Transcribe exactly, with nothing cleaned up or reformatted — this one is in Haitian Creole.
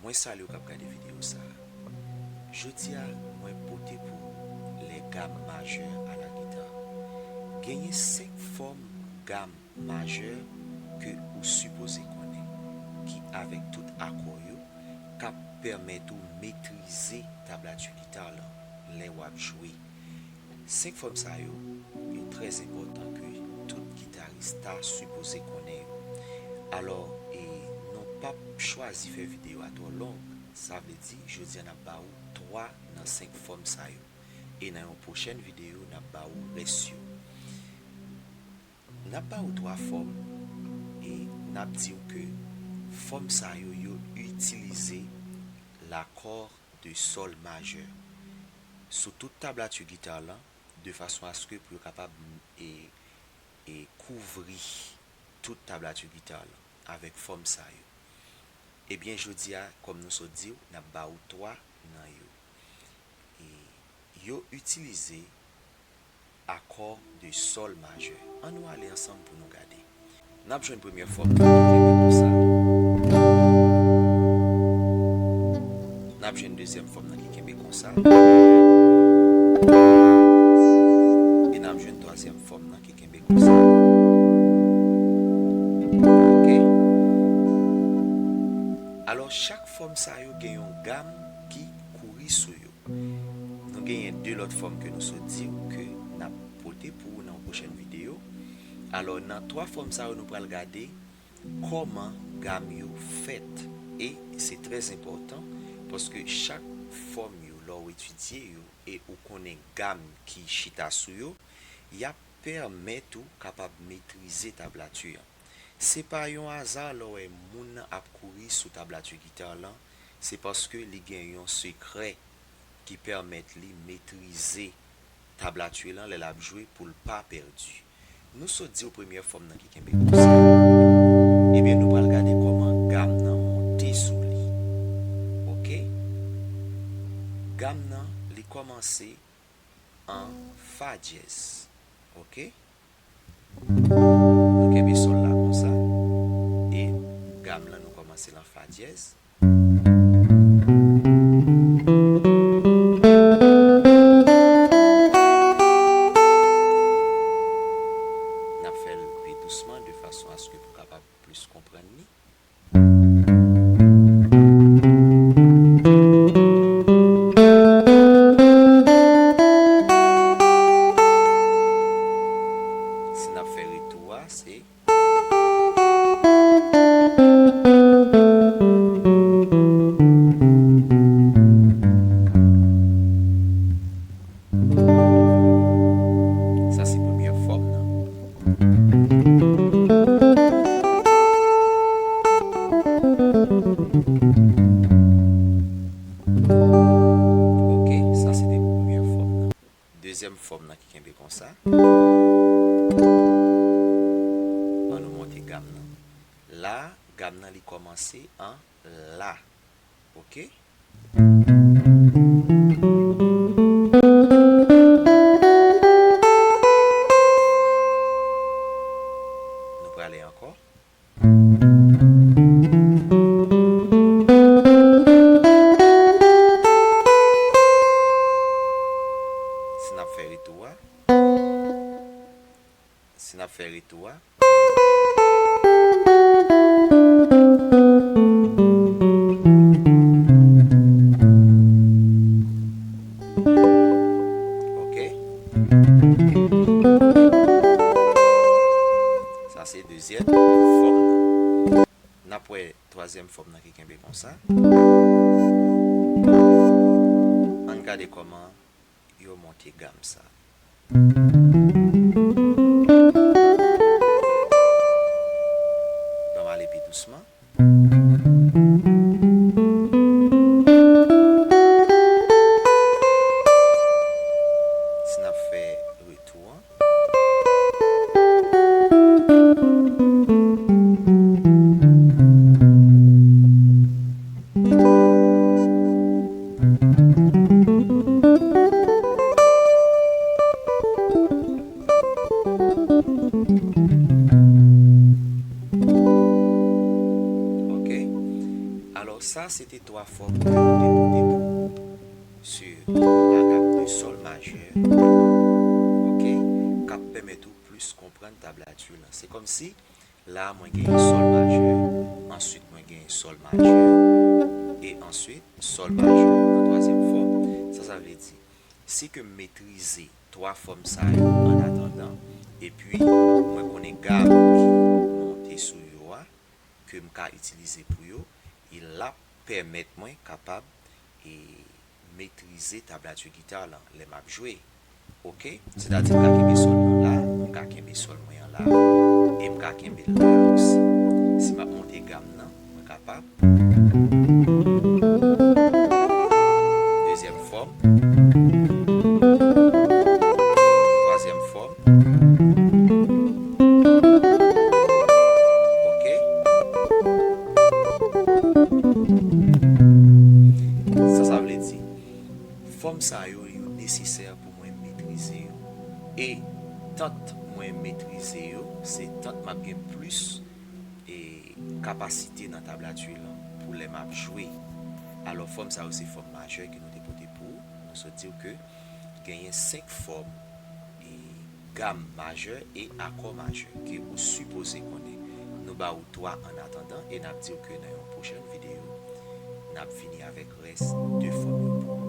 Mwen salye w k ap gade videyo sa a. Jodi a, mwen pote pou ou les gammes majeures à la guitare. Genyen senk fòm gam majè ke ou sipoze konnen, ki avèk tout akò yo, k ap pèmèt ou metrize tablati gita lan lè w ap jwe. Senk fòm sa yo, yo trè enpòtan ke tout gitaris ta sipoze konnen yo. Alò, e, nou p ap chwazi fè videyo a twò long, sa vle di, jodi a n ap ba ou twa nan senk fòm sa yo. E nan yon pwochèn videyo, n ap ba ou rès yo. N ap ba ou twa fòm e n ap di w ke fòm sa yo, yo itilize l'accord de sol majè sou tout tablati gita lan, de fason aske pou yo kapab, e, e kouvri tout tablati gita lan avèk fòm sa yo. Ebyen, jodi a, kòm nou sot di w, n ap ba ou twa nan yo. E yo itilize accord de sol majè. Ann nou ale ansanm pou nou gade. N ap jwenn premyè fòm nan ki kenbe konsa. N ap jwenn dezyèm fòm nan ki kenbe konsa. E n ap jwenn twazyèm fòm nan ki kenbe konsa. Ok. Alò, chak fòm sa yo gen yon gam ki kouri sou yo. Nou genyen de lòt fòm ke nou sot di w ke n ap pote pou ou nan yon pwochèn videyo. Alò, nan twa fòm sa yo, nou pral gade kòman gam yo fèt. E se trè enpòtan, paske chak fòm yo, lè w etidye yo e ou konnen gam ki chita sou yo, y ap pèmèt ou kapab metrize tablati an. Se pa yon aza lè w wè moun nan ap kouri sou tablati gita lan, se paske li gen yon sekrè ki pèmèt li metrize tablati lan lè l ap jwe pou l pa pèdi. Nou sot di w premyè fòm nan ki kenbe konsa. Ebyen, nou pral gade kòman gam nan monte sou li. Ok? Gam nan, li kòmanse an fa dyèz. Ok? Nou kenbe sòl la konsa. E gam lan, nou kòmanse l an fa dyèz. N ap fè l pi dousman de fason aske pou kapab plis konprann li. Si n ap fè retou a, se Sa se premyè fòm nan. Ok, sa se te pou premyè fòm nan. Dezyèm fòm nan ki kenbe konsa. An nou monte gam nan. La, gam nan li kòmanse an la. Ok? Nou prale ankò. Si n ap fè retou a. Si n ap fè retou a. Ok. Sa se dezyèm fòm nan. N ap wè twazyèm fòm nan ki kenbe konsa. Ann gade kòman yo monte gam sa. Ban m ale pi dousman. Si n ap fè retou an. Sa se te twa fòm ke nou te pote pou ou sou la gam de sòl majè, oke, k ap pèmèt ou plis konprann tablati lan. Se kòmsi la mwen gen sòl majè, answit mwen gen sòl majè, e answit sòl majè nan twazyèm fòm. Sa sa vle di, si ke m metrize twa fòm sa yo an atandan, epi mwen konnen gam ki monte sou yo a, ke m ka itilize pou yo, e l ap pèmèt mwen kapab e metrize tablati gita lan lè m ap jwe. Oke? Sètadi m ka kenbe sòl mwen la, m ka kenbe sòl mwen an la, e m ka kenbe l la osi. Si m ap monte gam nan, mwen kapab. Dezyèm fòm. Twazyèm fòm. Oke. Sa sa vle di? Fòm sa yo, yo nesesè pou mwen metrize yo. E tant mwen metrize yo, se tant m ap gen plis e kapasite nan tablati lan pou lè m ap jwe. Alò, fòm sa yo se fòm majè ke nou te pote pou ou. Nou sot di w ke genyen senk fòm e gam majè e akò majè ke ou sipoze konnen. Nou ba ou twa an atandan e n ap di w ke nan yon pwochèn videyo, n ap vini avèk rès de fòm yo pou ou.